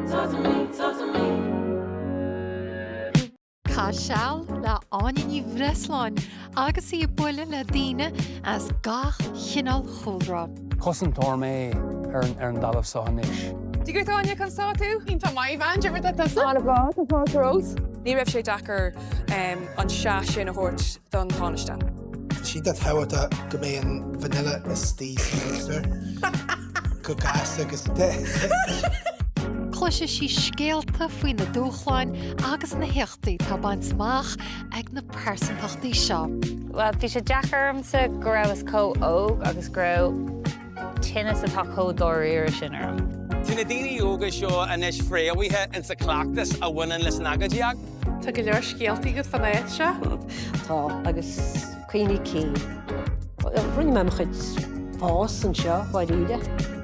Talk to me, talk to me. Caith seal le Áine Ní Bhreisleáin agus í ag bualadh le daoine as gach chineál chúlra. Cosantóir mé ar an dtalamh seo anois. Dia dhuit Áine, conas tá tú? Iontach maith, a bhean, cad é mar atá tusa? An-mhaith, tá fáilte romhat. Ní raibh sé deacair an sea sin a thabhairt don Tánaiste. Tá sé tábhachtach go mbeidh an vanilla istigh sa mhixer go gasta agus te. Cloisfidh sí scéalta faoi na dúshláin agus na héachtaí atá bainte amach ag na pearsantachtaí seo. Bhuel, bhí sé deacair ormsa go rabhas chomh óg agus go raibh tinneas atá chomh dáiríre sin orm. Tá na daoine óga seo anois fréamhaithe insa chleachtas a bhaineann leis an agóidíocht. Tá go leor scéaltaí agat fán áit seo. Tá, agus cuimhní cinn. Rinne mé mo chuid fás anseo, dháiríre.